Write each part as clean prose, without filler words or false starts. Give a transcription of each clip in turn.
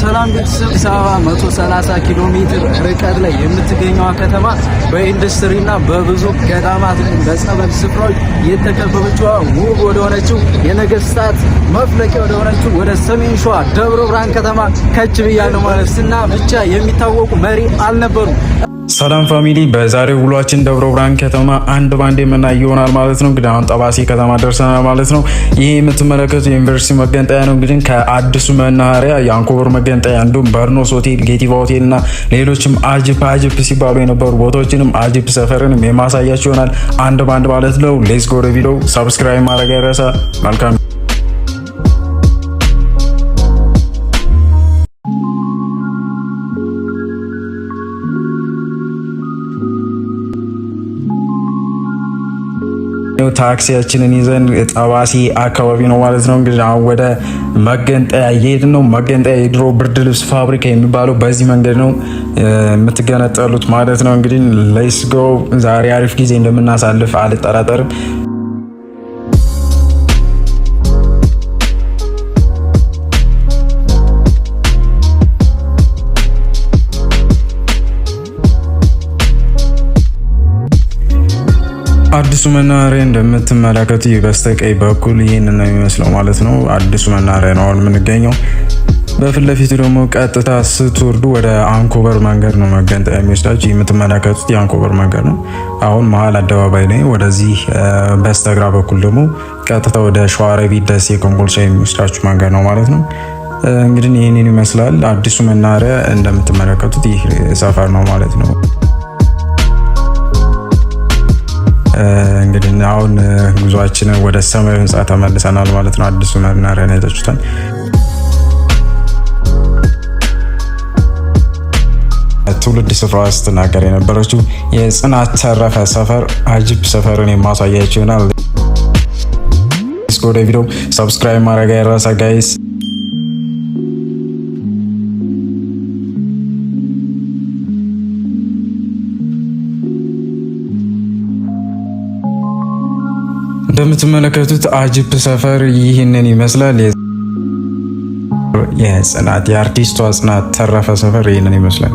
ሰላም ቤተሰብ፣ አዲስ አበባ 130 ኪሎ ሜትር ርቀት ላይ የምትገኘዋ ከተማ፣ በኢንዱስትሪና በብዙ ገዳማት፣ በጸበል ስፍራዎች የተከበበችዋ፣ ውብ ወደሆነችው፣ የነገስታት መፍለቂያ ወደሆነችው ወደ ሰሜን ሸዋ ደብረ ብርሃን ከተማ ከች ብያለሁ ማለት ስና ብቻ የሚታወቁ መሪ አልነበሩም። ሰላም family፣ በዛሬው ውሏችን ደብረ ብርሃን ከተማ አንድ ባንድ የምናይ ይሆናል ማለት ነው። እንግዲህ አሁን ጠባሴ ከተማ ደርሰናል ማለት ነው። ይህ የምትመለከቱ የዩኒቨርሲቲ መገንጠያ ነው። እንግዲህ ከአዲሱ መናኸሪያ የአንኮበር መገንጠያ እንዲሁም በርኖስ ሆቴል፣ ጌቲቫ ሆቴል እና ሌሎችም አጅፕ አጅፕ ሲባሉ የነበሩ ቦታዎችንም አጅፕ ሰፈርንም የማሳያችሁ ይሆናል አንድ ባንድ ማለት ነው። Let's go ቪዲዮ። Subscribe ማድረግ አይረሳ። መልካም። ታክሲያችንን ይዘን ጠባሴ አካባቢ ነው ማለት ነው። እንግዲህ አሁን ወደ መገንጠያ እየሄድን ነው። መገንጠያ የድሮ ብርድ ልብስ ፋብሪካ የሚባለው በዚህ መንገድ ነው የምትገነጠሉት ማለት ነው። እንግዲህ let's go። ዛሬ አሪፍ ጊዜ እንደምናሳልፍ አልጠራጠርም። አዲሱ መናኸሪያ እንደምትመለከቱ በስተቀኝ በኩል ይህንን ነው የሚመስለው ማለት ነው። አዲሱ መናኸሪያ ነው አሁን የምንገኘው። በፊት ለፊቱ ደግሞ ቀጥታ ስትወርዱ ወደ አንኮበር መንገድ ነው መገንጠያ የሚወስዳችሁ። የምትመለከቱት የአንኮበር መንገድ ነው። አሁን መሀል አደባባይ ላይ፣ ወደዚህ በስተግራ በኩል ደግሞ ቀጥታ ወደ ሸዋሮቢት፣ ደሴ፣ ኮምቦልቻ የሚወስዳችሁ መንገድ ነው ማለት ነው። እንግዲህ ይህንን ይመስላል አዲሱ መናኸሪያ። እንደምትመለከቱት ይህ ሰፈር ነው ማለት ነው። እንግዲህ አሁን ጉዟችንን ወደ ሰማያዊ ህንፃ ተመልሰናል ማለት ነው። አዲሱ መናኸሪያ አይታችሁታል። ትውልድ ስፍራ ስትናገር የነበረችው የጽናት ተረፈ ሰፈር አጅፕ ሰፈርን የማሳያችሁ ይሆናል። ወደ ቪዲዮ። Subscribe ማድረግ አይረሳ guys። እንደምትመለከቱት አጅፕ ሰፈር ይህንን ይመስላል። የጽናት የአርቲስቷ ጽናት ተረፈ ሰፈር ይህንን ይመስላል።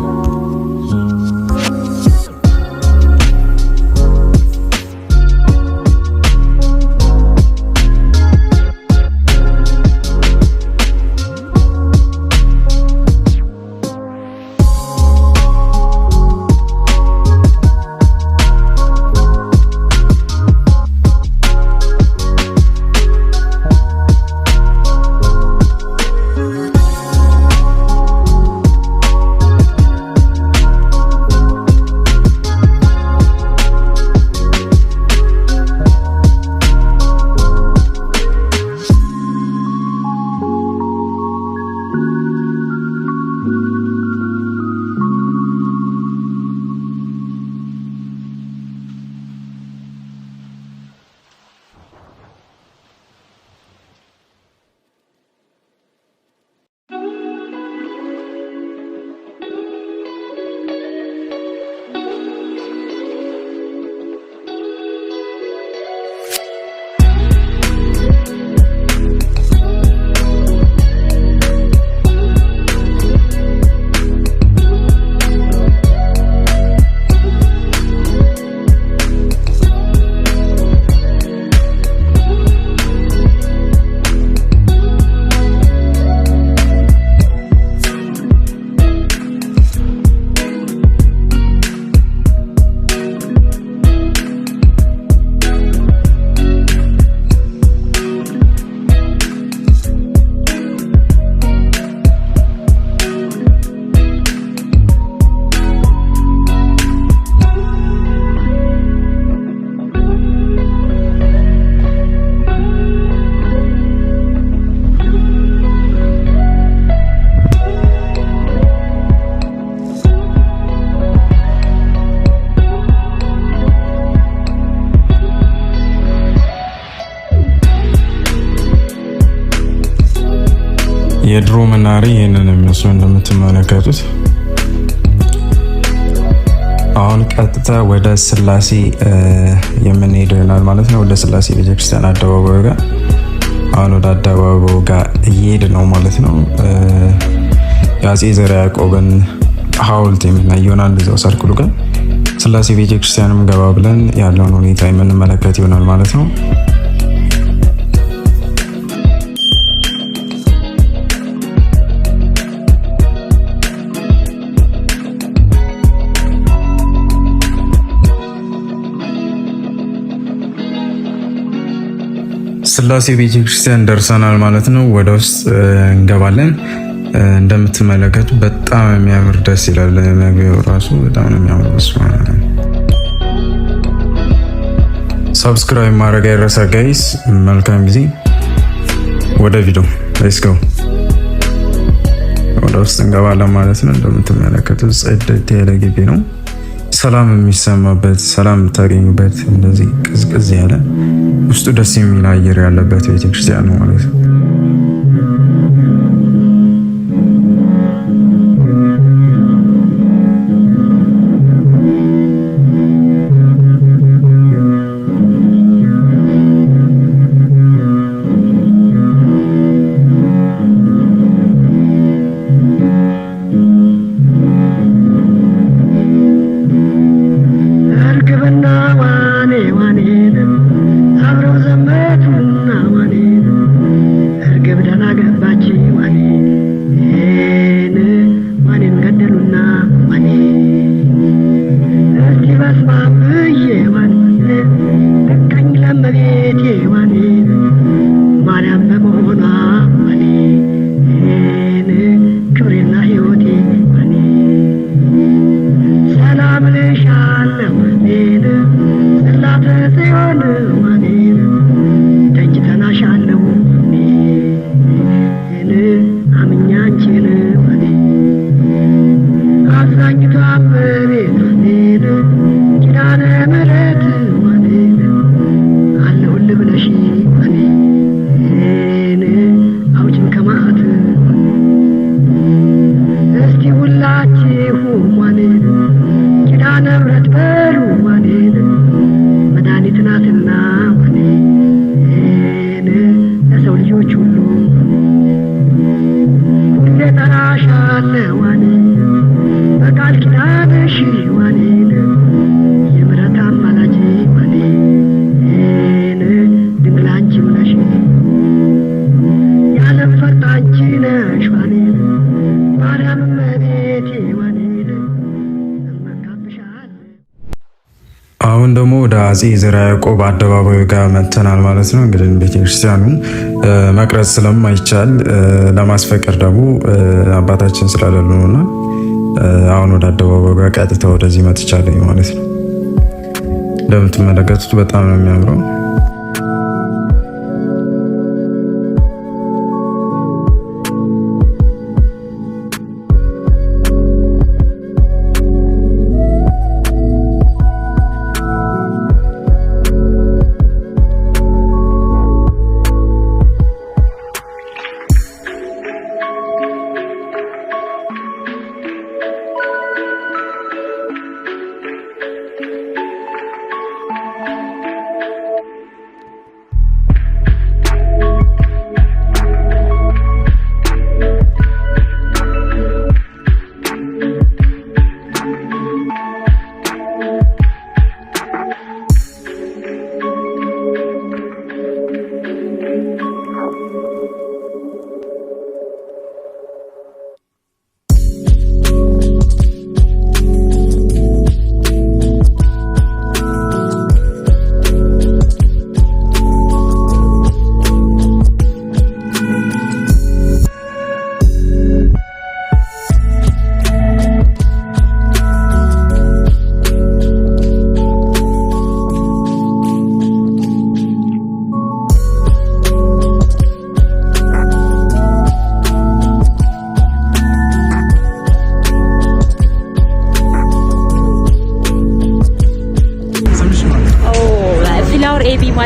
የድሮ መናኸሪያ ይህንን የሚመስለው እንደምትመለከቱት። አሁን ቀጥታ ወደ ስላሴ የምንሄደው ይሆናል ማለት ነው። ወደ ስላሴ ቤተክርስቲያን አደባባዩ ጋር፣ አሁን ወደ አደባባዩ ጋር እየሄድ ነው ማለት ነው። የአፄ ዘርዓ ያዕቆብን ሐውልት የምናይ ይሆናል። እዛው ሰርክሉ ጋር ስላሴ ቤተክርስቲያንም ገባ ብለን ያለውን ሁኔታ የምንመለከት ይሆናል ማለት ነው። ስላሴ ቤተክርስቲያን ደርሰናል ማለት ነው። ወደ ውስጥ እንገባለን። እንደምትመለከቱ በጣም የሚያምር ደስ ይላል። መግቢያው ራሱ በጣም ነው የሚያምር። Subscribe ማድረግ አይረሳ guys። መልካም ጊዜ። ወደ ቪዲዮ let's go። ወደ ውስጥ እንገባለን ማለት ነው። እንደምትመለከቱት ጽድት ያለ ግቢ ነው። ሰላም የሚሰማበት፣ ሰላም የምታገኙበት፣ እንደዚህ ቅዝቅዝ ያለ ውስጡ ደስ የሚል አየር ያለበት ቤተክርስቲያን ነው ማለት ነው። አሁን ደግሞ ወደ አፄ ዘርዓ ያዕቆብ አደባባዩ ጋር መጥተናል ማለት ነው። እንግዲህ ቤተክርስቲያኑን መቅረጽ ስለማይቻል ለማስፈቀድ ደግሞ አባታችን ስላሌሉ ነውና አሁን ወደ አደባባዩ ጋር ቀጥታ ወደዚህ መጥቻለሁ ማለት ነው። እንደምትመለከቱት በጣም ነው የሚያምረው።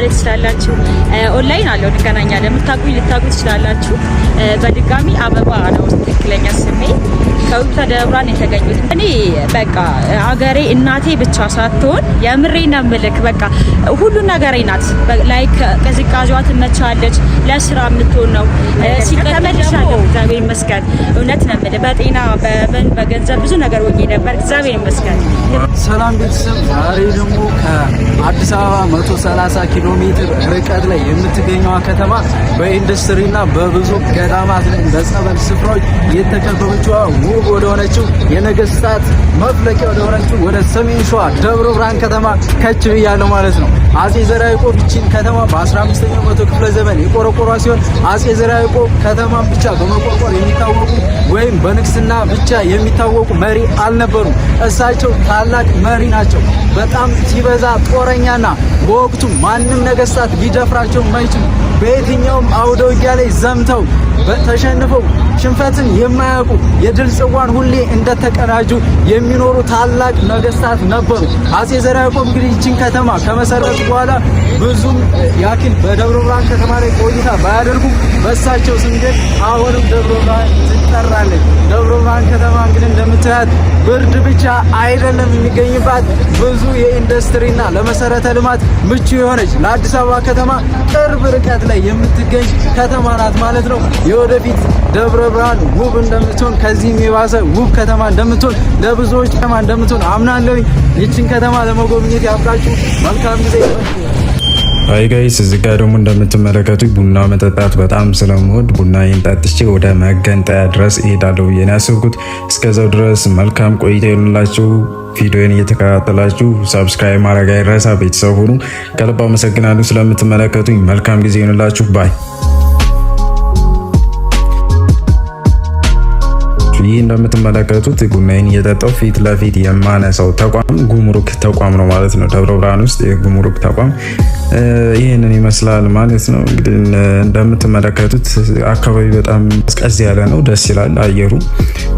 ማለት ትችላላችሁ። ኦንላይን አለው፣ እንገናኛለን። የምታውቁኝ ልታውቁ ትችላላችሁ። በድጋሚ አበባ ነው ትክክለኛ ስሜ። ከውቢቷ ደብረ ብርሃን የተገኙት እኔ በቃ አገሬ እናቴ ብቻ ሳትሆን የምሬ ነው የምልክ። በቃ ሁሉ ነገሬ ናት። Like ቅዝቃዜዋ ትመቻለች፣ ለስራ የምትሆን ነው። ሲቀጥል ደግሞ እግዚአብሔር ይመስገን እውነት ነው የምልህ በጤና በምን በገንዘብ ብዙ ነገር ሆኜ ነበር። እግዚአብሔር ይመስገን። ሰላም ቤተሰብ፣ ዛሬ ደግሞ ከአዲስ አበባ 130 ኪሎ ሜትር ርቀት ላይ የምትገኘዋ ከተማ በኢንዱስትሪና በብዙ ገዳማት ላይ በጸበል ስፍራዎች የተከበበችዋ ውብ ወደሆነችው የነገስታት መፍለቂያ ወደሆነችው ወደ ሰሜን ሸዋ ደብረ ብርሃን ከተማ ከች ብያለሁ ማለት ነው። አጼ ዘርዓ ያዕቆብ ይህችን ከተማ በ15ኛው መቶ ክፍለ ዘመን የቆረቆሯ ሲሆን አጼ ዘርዓ ያዕቆብ ከተማን ብቻ በመቆርቆር የሚታወቁ ወይም በንግስና ብቻ የሚታወቁ መሪ አልነበሩም። እሳቸው ታላቅ መሪ ናቸው። በጣም ሲበዛ ጦረኛና በወቅቱ ማንም ነገስታት ሊደፍራቸው የማይችሉ በየትኛውም አውደ ውጊያ ላይ ዘምተው ተሸንፈው ሽንፈትን የማያውቁ የድል ጽዋን ሁሌ እንደተቀዳጁ የሚኖሩ ታላቅ ነገስታት ነበሩ። አጼ ዘርዓ ያዕቆብ እንግዲህ ይህችን ከተማ ከመሰረቱ በኋላ ብዙም ያክል በደብረ ብርሃን ከተማ ላይ ቆይታ ባያደርጉም በእሳቸው ስም ግን አሁንም ደብረ ብርሃን ትጠራለች። ደብረ ብርሃን ከተማ እንግዲህ እንደምታያት ብርድ ብቻ አይደለም የሚገኝባት፣ ብዙ የኢንዱስትሪና ለመሰረተ ልማት ምቹ የሆነች ለአዲስ አበባ ከተማ ቅርብ ርቀት ላይ የምትገኝ ከተማ ናት ማለት ነው። የወደፊት ደብረ ብርሃን ውብ እንደምትሆን ከዚህም የባሰ ውብ ከተማ እንደምትሆን ለብዙዎች ከተማ እንደምትሆን አምናለሁ። ይችን ከተማ ለመጎብኘት ያብቃችሁ። መልካም ጊዜ። Hi guys፣ እዚህ ጋር ደግሞ እንደምትመለከቱት ቡና መጠጣት በጣም ስለምወድ ቡና ጠጥቼ ወደ መገንጠያ ድረስ እሄዳለሁ ብዬ ነው ያሰብኩት። እስከዛው ድረስ መልካም ቆይታ ይሁንላችሁ። ቪዲዮን እየተከታተላችሁ subscribe ማድረግ አይረሳ። ቤተሰብ ሁኑ። ከልብ አመሰግናለሁ ስለምትመለከቱኝ። መልካም ጊዜ ይሁንላችሁ። Bye። ይህ እንደምትመለከቱት ቡናዬን እየጠጣሁ ፊት ለፊት የማነሳው ተቋም ጉምሩክ ተቋም ነው ማለት ነው። ደብረ ብርሃን ውስጥ የጉምሩክ ተቋም ይህንን ይመስላል ማለት ነው። እንግዲህ እንደምትመለከቱት አካባቢ በጣም ቀዝቀዝ ያለ ነው፣ ደስ ይላል አየሩ።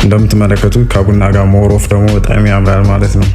እንደምትመለከቱት ከቡና ጋር more of ደግሞ በጣም ያምራል ማለት ነው።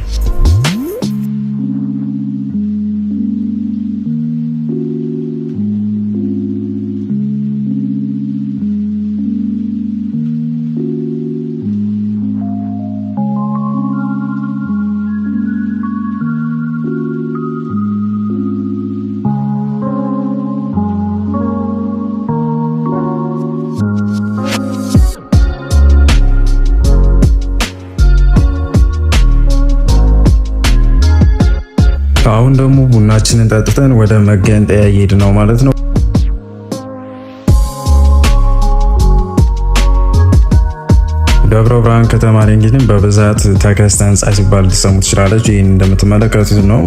አሁን ደግሞ ቡናችንን ጠጥተን ወደ መገንጠያ እየሄድን ነው ማለት ነው። ደብረ ብርሃን ከተማ ላይ እንግዲህ በብዛት ተከስተ ህንፃ ሲባል ልትሰሙ ትችላለች። ይህን እንደምትመለከቱት ነው።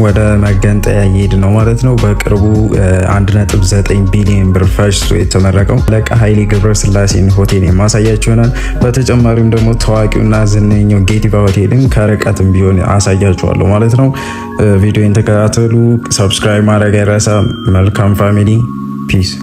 ወደ መገንጠያ እየሄድን ነው ማለት ነው። በቅርቡ 1.9 ቢሊዮን ብር ፈጅቶ የተመረቀው አለቃ ኃይሌ ገብረስላሴን ሆቴል የማሳያችሁ ይሆናል። በተጨማሪም ደግሞ ታዋቂውና ዝነኛው ጌቲቫ ሆቴልን ከርቀትም ቢሆን አሳያችኋለሁ ማለት ነው። ቪዲዮን ተከታተሉ። Subscribe ማድረግ አይረሳ። መልካም family፣ peace።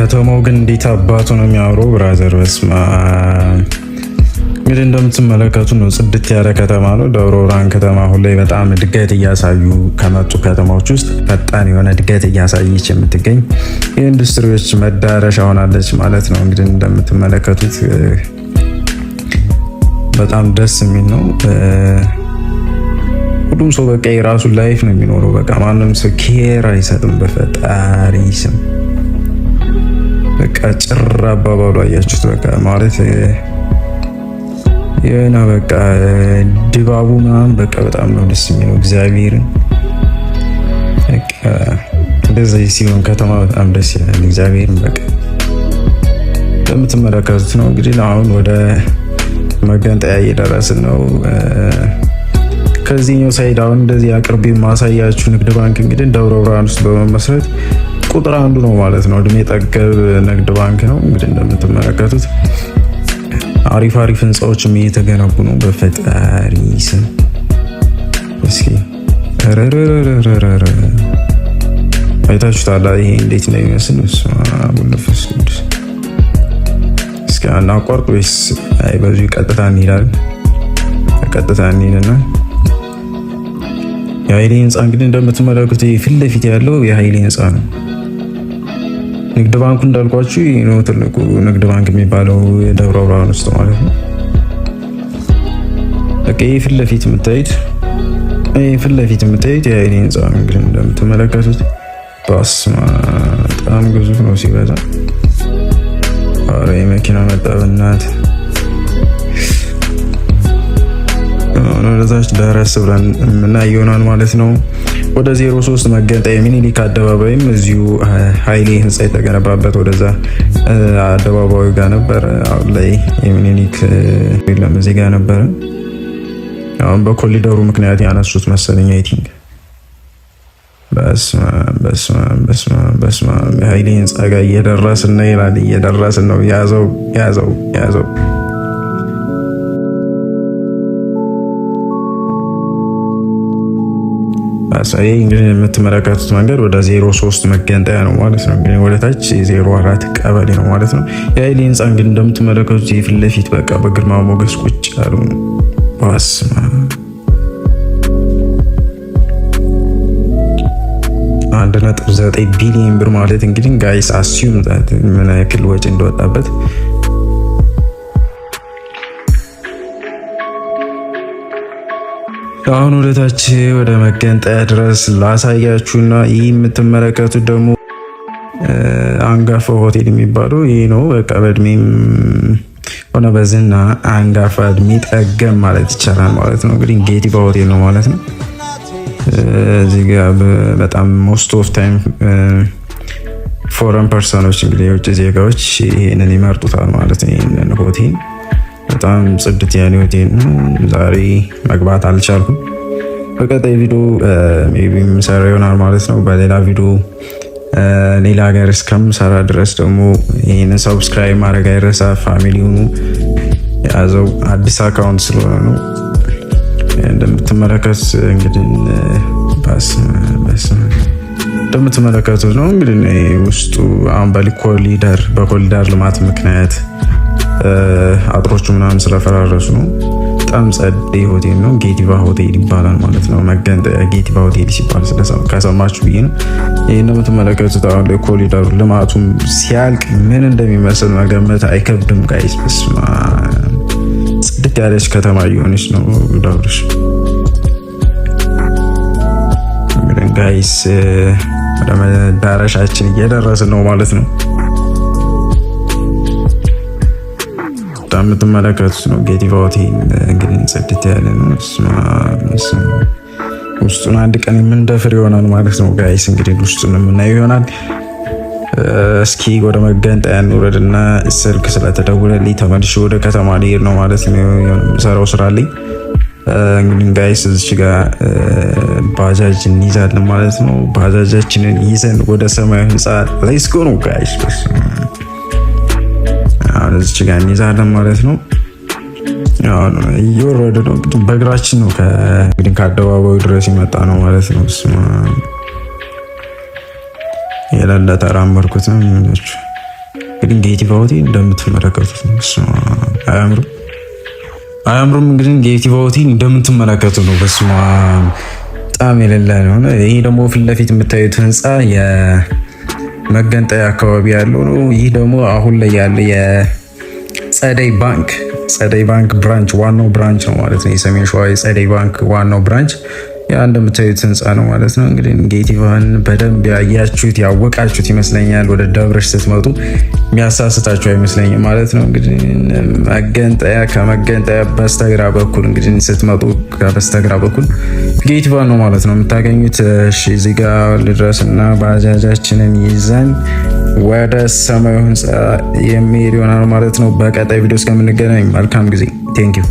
ከተማው ግን እንዴት አባቱ ነው የሚያምረው brother! በስመ አብ። እንግዲህ እንደምትመለከቱ ነው ጽድት ያለ ከተማ ነው። ደብረ ብርሃን ከተማ አሁን ላይ በጣም እድገት እያሳዩ ከመጡ ከተማዎች ውስጥ ፈጣን የሆነ እድገት እያሳየች የምትገኝ የኢንዱስትሪዎች መዳረሻ ሆናለች ማለት ነው። እንግዲህ እንደምትመለከቱት በጣም ደስ የሚል ነው። ሁሉም ሰው በቃ የራሱን life ነው የሚኖረው። በቃ ማንም ሰው care አይሰጥም በፈጣሪ ስም በቃ ጭር አባባሉ አያችሁት። በቃ ማለት የሆነ በቃ ድባቡ ምናምን በቃ በጣም ነው ደስ የሚለው። እግዚአብሔርን በቃ እንደዚህ ሲሆን ከተማ በጣም ደስ ይላል። እግዚአብሔርን በቃ እንደምትመለከቱት ነው እንግዲህ አሁን ወደ መገንጠያ እየደረስን ነው። ከዚህኛው side አሁን እንደዚህ አቅርቤ ማሳያችሁ ንግድ ባንክ እንግዲህ ደብረ ብርሃን ውስጥ በመመስረት ቁጥር አንዱ ነው ማለት ነው። እድሜ ጠገብ ንግድ ባንክ ነው። እንግዲህ እንደምትመለከቱት አሪፍ አሪፍ ህንፃዎችም እየተገነቡ ነው። በፈጣሪ ስም እስኪ ረረረረረ አይታችሁታል። ይሄ እንዴት ነው የሚመስል? መንፈስ ቅዱስ። እስኪ አናቋርጥ ወይስ አይ በዚሁ ቀጥታ እንሄዳለን? ቀጥታ እንሄድና የሀይሌ ህንፃ እንግዲህ እንደምትመለከቱት ፊት ለፊት ያለው የሀይሌ ህንፃ ነው። ንግድ ባንኩ እንዳልኳችሁ ነው ትልቁ ንግድ ባንክ የሚባለው የደብረ ብርሃን ውስጥ ማለት ነው። በቃ ይህ ፊት ለፊት የምታዩት ይህ ፊት ለፊት የምታዩት የሀይሌ ህንፃ ነው። እንግዲህ እንደምትመለከቱት በስመ አብ በጣም ግዙፍ ነው ሲበዛ። ኧረ የመኪና መጣ በእናትህ። ወደታች ደረስ ብለን የምናይ ይሆናል ማለት ነው። ወደ 03 መገንጠያ የሚኒሊክ አደባባይም እዚሁ ሀይሌ ህንፃ የተገነባበት ወደዛ አደባባዩ ጋር ነበር። አሁን ላይ የሚኒሊክ የለም እዚህ ጋር ነበረ። አሁን በኮሊደሩ ምክንያት ያነሱት መሰለኝ I think። በስመ አብ በስመ አብ በስመ አብ በስመ አብ የሀይሌ ህንፃ ጋር እየደረስን ነው ይላል። እየደረስን ነው። ያዘው ያዘው ያዘው። ይህ እንግዲህ የምትመለከቱት መንገድ ወደ 03 መገንጠያ ነው ማለት ነው። እንግዲህ ወደ ታች 04 ቀበሌ ነው ማለት ነው። የሀይሌ ህንፃ እንግዲህ እንደምትመለከቱት የፊት ለፊት በቃ በግርማ ሞገስ ቁጭ ያሉ በስመ አብ 1.9 ቢሊዮን ብር ማለት እንግዲህ guys assume ምን ያክል ወጪ እንደወጣበት። አሁን ወደታች ወደ መገንጠያ ድረስ ላሳያችሁና ይህ የምትመለከቱት ደግሞ አንጋፋ ሆቴል የሚባለው ይህ ነው። በቃ በእድሜም ሆነ በዝና አንጋፋ እድሜ ጠገብ ማለት ይቻላል ማለት ነው። እንግዲህ ጌቲቫ ሆቴል ነው ማለት ነው። እዚህ ጋ በጣም most of time foreign person ኦች እንግዲህ የውጭ ዜጋዎች ይሄንን ይመርጡታል ማለት ነው። ይሄንን ሆቴል በጣም ጽድት ያለ ሆቴል ነው። ዛሬ መግባት አልቻልኩም። በቀጣይ ቪዲዮ maybe የምሰራ ይሆናል ማለት ነው። በሌላ ቪዲዮ ሌላ ሀገር እስከምሰራ ድረስ ደግሞ ይህንን subscribe ማድረግ አይረሳ። Family ሁኑ። የያዘው አዲስ account ስለሆነ ነው። እንደምትመለከቱት እንግዲህ እንደምትመለከቱት ነው እንግዲህ ውስጡ አሁን በኮሊደር ልማት ምክንያት አጥሮቹ ምናምን ስለፈራረሱ ነው። በጣም ጸዴ ሆቴል ነው። ጌቲቫ ሆቴል ይባላል ማለት ነው። መገንጠያ ጌቲቫ ሆቴል ሲባል ከሰማችሁ ብዬ ነው። ይህ እንደምትመለከቱት አሁን ኮሊደሩ ልማቱም ሲያልቅ ምን እንደሚመስል መገመት አይከብድም guys። በስመ አብ ጽድት ያለች ከተማ እየሆነች ነው ደብርሽ። እንግዲህ guys ወደ መዳረሻችን እየደረስን ነው ማለት ነው። የምትመለከቱት ነው ጌቲቫ ሆቴል እንግዲህ ጽድት ያለ ነው። ውስጡን አንድ ቀን የምንደፍር ይሆናል ማለት ነው guys። እንግዲህ ውስጡን የምናየው ይሆናል። እስኪ ወደ መገንጠያ እንውረድና ስልክ ስለተደወለልኝ ተመልሼ ወደ ከተማ ልሄድ ነው ማለት ነው። የምሰራው ስራ አለኝ። እንግዲህ guys እዚች ጋር ባጃጅ እንይዛለን ማለት ነው። ባጃጃችንን ይዘን ወደ ሰማያዊ ህንፃ let's go ነው guys። አሁን እዚች ጋር እንይዛለን ማለት ነው። እየወረደ ነው እንግዲህ በእግራችን ነው እንግዲህ ከአደባባዩ ድረስ የመጣ ነው ማለት ነው። የሌለ ተራመድኩት ነው የሚሆናችሁ። እንግዲህ ጌቲቫ ሆቴል እንደምትመለከቱት ነው። አያምሩም? አያምሩም? እንግዲህ ጌቲቫ ሆቴል እንደምትመለከቱት ነው። በስመ አብ በጣም የሌለ ነው። ይሄ ደግሞ ፊት ለፊት የምታዩት ህንፃ የመገንጠያ አካባቢ ያለው ነው። ይህ ደግሞ አሁን ላይ ያለ የጸደይ ባንክ ጸደይ ባንክ branch ዋናው branch ነው ማለት ነው። የሰሜን ሸዋ የጸደይ ባንክ ዋናው branch ያ እንደምታዩት ህንፃ ነው ማለት ነው። እንግዲህ ጌቲቫን በደንብ ያያችሁት ያወቃችሁት ይመስለኛል። ወደ ደብረሽ ስትመጡ የሚያሳስታችሁ አይመስለኝም ማለት ነው። እንግዲህ መገንጠያ ከመገንጠያ በስተግራ በኩል እንግዲህ ስትመጡ በስተግራ በኩል ጌቲቫን ነው ማለት ነው የምታገኙት። እሺ እዚህ ጋር ልድረስ እና ባጃጃችንን ይዘን ወደ ሰማያዊ ህንፃ የሚሄድ ይሆናል ማለት ነው። በቀጣይ ቪዲዮ እስከምንገናኝ መልካም ጊዜ። Thank you.